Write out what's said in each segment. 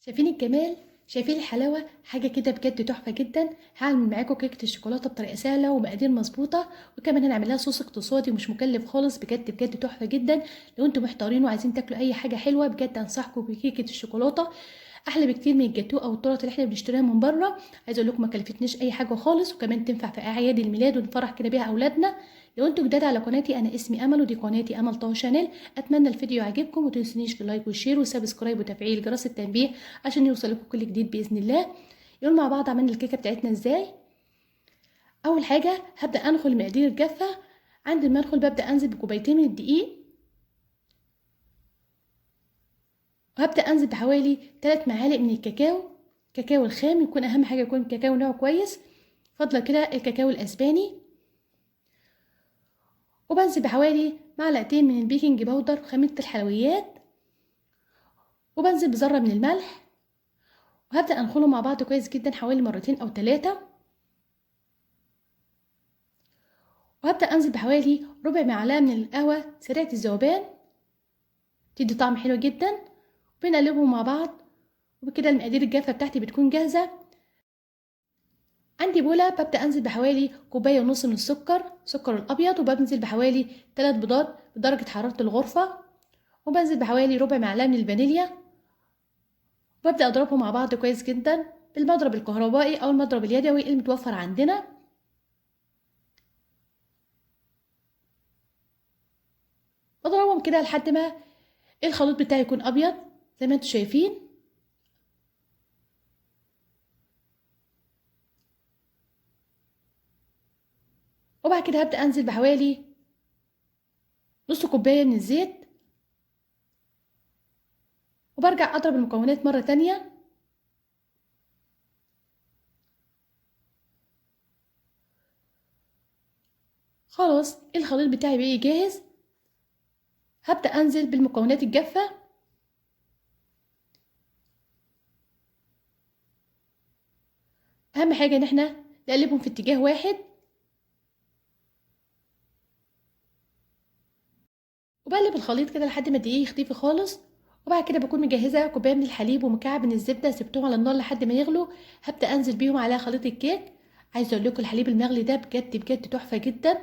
شايفين الجمال؟ شايفين الحلاوة؟ حاجة كده بجد تحفة جدا. هعمل معاكم كيكة الشوكولاتة بطريقة سهلة ومقادير مظبوطة، وكمان هنعملها صوص اقتصادي ومش مكلف خالص، بجد بجد تحفة جدا. لو انتم محتارين وعايزين تاكلوا اي حاجة حلوة بجد انصحكم بكيكه الشوكولاتة، احلى بكتير من الجاتو او التورت اللي احنا بنشتريها من بره. عايزه اقول لكم ما كلفتنيش اي حاجة خالص، وكمان تنفع في اعياد الميلاد ونفرح كده بيها اولادنا. لو انتوا جداد على قناتي، انا اسمي امل ودي قناتي امل طه channel. اتمنى الفيديو يعجبكم، ومتنسونيش في ال like وال share و subscribe وتفعيل جرس التنبيه عشان يوصلكم كل جديد باذن الله. يلا مع بعض عملنا الكيكه بتاعتنا ازاي. اول حاجة هبدا انخل مقادير الجافه. عند المنخل ببدا انزل بكوبايتين من الدقيق، وهبدا انزل بحوالي 3 معالق من الكاكاو، كاكاو الخام، يكون اهم حاجة يكون الكاكاو نوعه كويس، فضلا كده الكاكاو الاسباني. وبنزل بحوالي معلقتين من ال baking powder وخميره الحلويات، وبنزل بذرة من الملح، وهبدا انخله مع بعض كويس جدا حوالي مرتين او 3. وهبدا انزل بحوالي ربع معلقه من القهوة سريعة الذوبان، تدي طعم حلو جدا. بنقلبهم مع بعض، وبكده المقادير الجافه بتاعتي بتكون جاهزة. عندي بوله ببدا انزل بحوالي كوباية ونص من السكر، سكر الابيض، وبنزل بحوالي 3 بيضات بدرجة حرارة الغرفة، وبنزل بحوالي ربع معلقه من الفانيليا، وببدا اضربهم مع بعض كويس جدا بالمضرب الكهربائي او المضرب اليدوي المتوفر عندنا. بضربهم كده لحد ما الخليط بتاعي يكون ابيض زي ما انتم شايفين. وبعد كده هبدأ انزل بحوالي نص كوباية من الزيت، وبرجع اضرب المكونات مرة تانية. خلاص الخليط بتاعي بقى جاهز. هبدأ انزل بالمكونات الجافة. اهم حاجة ان احنا نقلبهم في اتجاه واحد، وبقلب الخليط كده لحد ما الدقيق يختفي خالص. وبعد كده بكون مجهزة كوباية من الحليب ومكعب من الزبدة، سبتهم على النار لحد ما يغلوا. هبدا انزل بيهم على خليط الكيك. عايزه اقول لكم الحليب المغلي ده بجد بجد تحفة جدا.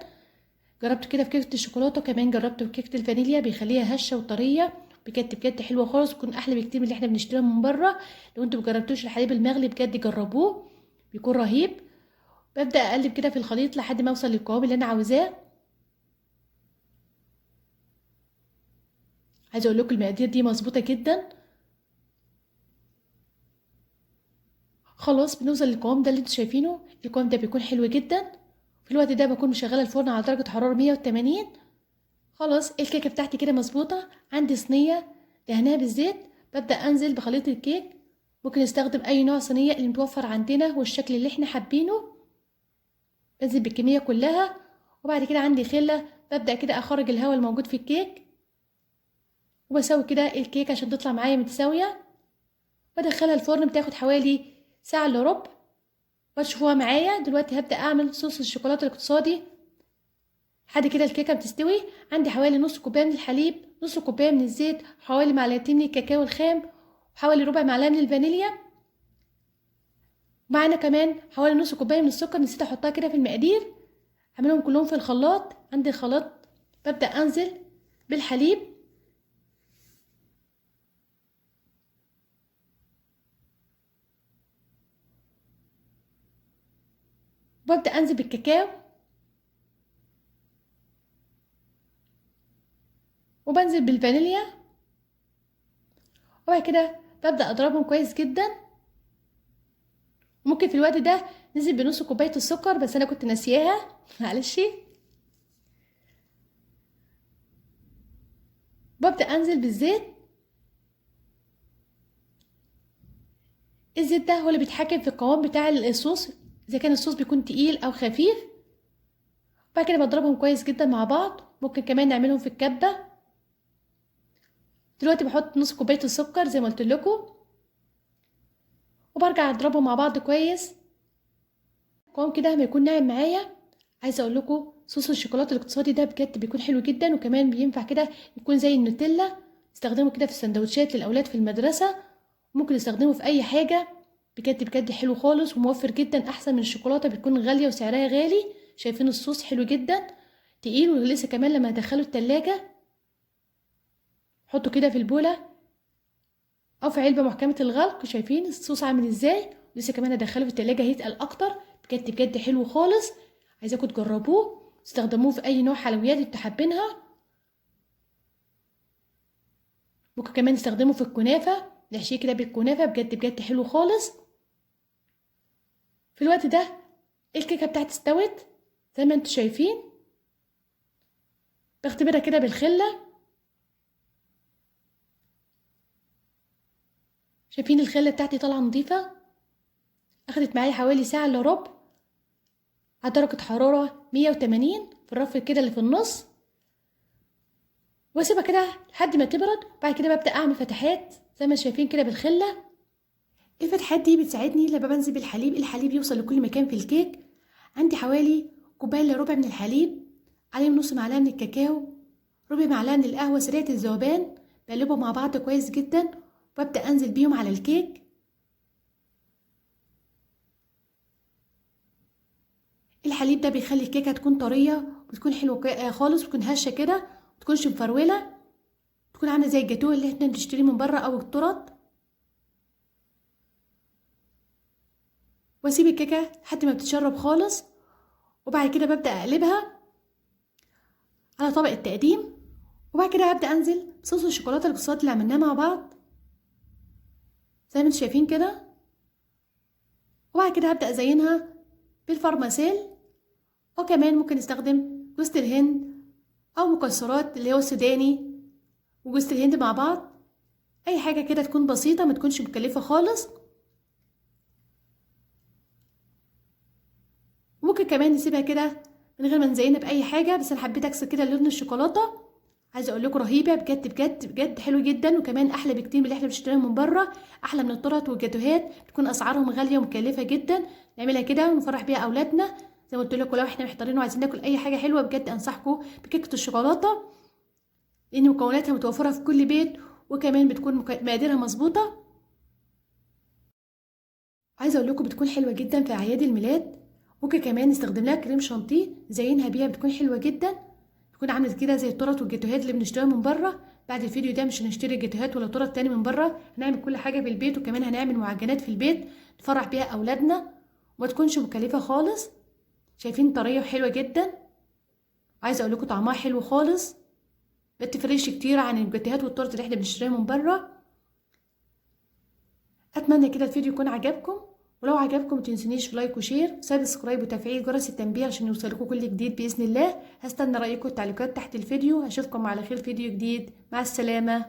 جربته كده في كيكة الشوكولاتة، وكمان جربته في كيكة الفانيليا، بيخليها هشه وطريه بجد بجد حلوة خالص، ويكون احلى بكتير من اللي احنا بنشتريها من بره. لو انتوا مجربتوش الحليب المغلي بجد جربوه، بيكون رهيب. ببدا اقلب كده في الخليط لحد ما اوصل للقوام اللي انا عاوزاه. عايزه اقول لكم المقادير دي مظبوطة جدا. خلاص بنوصل للقوام ده اللي انتوا شايفينه، القوام ده بيكون حلو جدا. في الوقت ده بكون مشغله الفرن على درجه حرارة 180. خلاص الكيكه بتاعتي كده مظبوطة. عندي صينية دهناها بالزيت، ببدا انزل بخليط الكيك. ممكن نستخدم اي نوع صينية اللي متوفر عندنا والشكل اللي احنا حابينه. بنزل بالكمية كلها، وبعد كده عندي خله ببدا كده اخرج الهواء الموجود في الكيك، وبسوي كده الكيك عشان تطلع معايا متساوية. بدخلها الفرن، بتاخد حوالي ساعة الا ربع. وتشوفوها معايا دلوقتي. هبدا اعمل صوص الشوكولاتة الاقتصادي. لحد كده الكيكه بتستوي. عندي حوالي نص كوباية من الحليب، نص كوباية من الزيت، حوالي معلقتين من الكاكاو الخام، وحوالي ربع معلقه من الفانيليا، معانا كمان حوالي نص كوباية من السكر نسيت احطها كده في المقادير. اعملهم كلهم في الخلاط. عندي الخلاط ببدا انزل بالحليب، ببدأ أنزل بالكاكاو، وبنزل بالفانيليا، وبعد كده ببدأ أضربهم كويس جدا. ممكن في الوقت ده ننزل بنص كوباية السكر، بس أنا كنت ناسياها معلش. ببدأ أنزل بالزيت. الزيت ده هو اللي بيتحكم في القوام بتاع الصوص، اذا كان الصوص بيكون تقيل او خفيف. بعد كده بضربهم كويس جدا مع بعض. ممكن كمان نعملهم في الكبه. دلوقتي بحط نص كوباية السكر زي ما قلت لكم، وبرجع اضربهم مع بعض كويس. القوام كده ما يكون ناعم معايا. عايزه اقول لكم صوص الشوكولاتة الاقتصادي ده بجد بيكون حلو جدا، وكمان بينفع كده يكون زي النوتيلا، استخدمه كده في السندوتشات للاولاد في المدرسة. ممكن نستخدمه في اي حاجة، بجد بجد حلو خالص وموفر جدا، احسن من الشوكولاتة بتكون غالية وسعرها غالي. شايفين الصوص حلو جدا تقيل، ولسه كمان لما هدخله التلاجة حطه كده في البوله او في علبة محكمة الغلق. شايفين الصوص عامل ازاي؟ لسه كمان هدخله في التلاجة هيتقل اكتر. بجد بجد حلو خالص، عايزاكم تجربوه، تستخدموه في اي نوع حلويات انتوا حابينها. ممكن كمان نستخدمه في الكنافه، نحشيه كده بالكنافه، بجد بجد حلو خالص. في الوقت ده الكيكه بتاعتي استوت زي ما انتوا شايفين، بختبرها كده بالخله. شايفين الخلة بتاعتي طالعه نظيفة، اخدت معايا حوالي ساعة الا ربع على درجه حرارة 180 في الرف كده اللي في النص، واسيبها كده لحد ما تبرد. بعد كده ببدا اعمل فتحات زي ما شايفين كده بالخله. الفتحات دي بتساعدني لما بنزل بالحليب، الحليب يوصل لكل مكان في الكيك. عندي حوالي كوباية الا ربع من الحليب، عليهم نص معلقه من الكاكاو، ربع معلقه من القهوة سريعة الذوبان، بقلبهم مع بعض كويس جدا وابدا انزل بيهم على الكيك. الحليب ده بيخلي الكيكه تكون طرية وتكون حلوة خالص، وتكون هشه كده، متكونش مفروله، تكون عامله زي الجاتوه اللي احنا بنشتريه من بره او التورت. واسيب الكيكه لحد ما بتتشرب خالص، وبعد كده ببدا اقلبها على طبق التقديم. وبعد كده هبدا انزل بصوص الشوكولاتة القصات اللي عملناه مع بعض زي ما انتم شايفين كده. وبعد كده هبدا ازينها بالفرماسيل، وكمان ممكن نستخدم جوز الهند او مكسرات اللي هو السوداني وجوز الهند مع بعض. اي حاجة كده تكون بسيطة ما تكونش مكلفة خالص. ممكن كمان نسيبها كده من غير ما نزينها باي حاجة، بس انا حبيت اكسر كده لون الشوكولاتة. عايزه اقول لكم رهيبة بجد بجد بجد، حلو جدا، وكمان احلى بكتير من اللي احنا بنشتريها من بره، احلى من التورت والجاتوهات، بتكون اسعارهم غالية ومكلفه جدا. نعملها كده ونفرح بيها اولادنا زي ما قلت لكم. لو احنا محتارين وعايزين ناكل اي حاجة حلوة بجد انصحكم بكيكه الشوكولاتة، لان مكوناتها متوفرة في كل بيت، وكمان بتكون مقاديرها مظبوطة. عايزه اقول لكم بتكون حلوة جدا في اعياد الميلاد. ممكن كمان نستخدم لها كريم شانتيه نزينها بيها، بتكون حلوة جدا، بتكون عامله كده زي التورت والجاتوهات اللي بنشتريها من بره. بعد الفيديو ده مش هنشتري جاتوهات ولا تورت تاني من بره، هنعمل كل حاجة في البيت، وكمان هنعمل معجنات في البيت نفرح بيها اولادنا، وما تكونش مكلفة خالص. شايفين طرية وحلوه جدا، عايزه اقول لكم طعمها حلو خالص، ما تفرقش كتير عن الجاتوهات والتورت اللي احنا بنشتريها من بره. اتمنى كده الفيديو يكون عجبكم، ولو عجبكم متنسونيش في like و share و subscribe وتفعيل جرس التنبيه عشان يوصلكم كل جديد باذن الله. هستنى رايكم والتعليقات تحت الفيديو. اشوفكم على خير فيديو جديد، مع السلامة.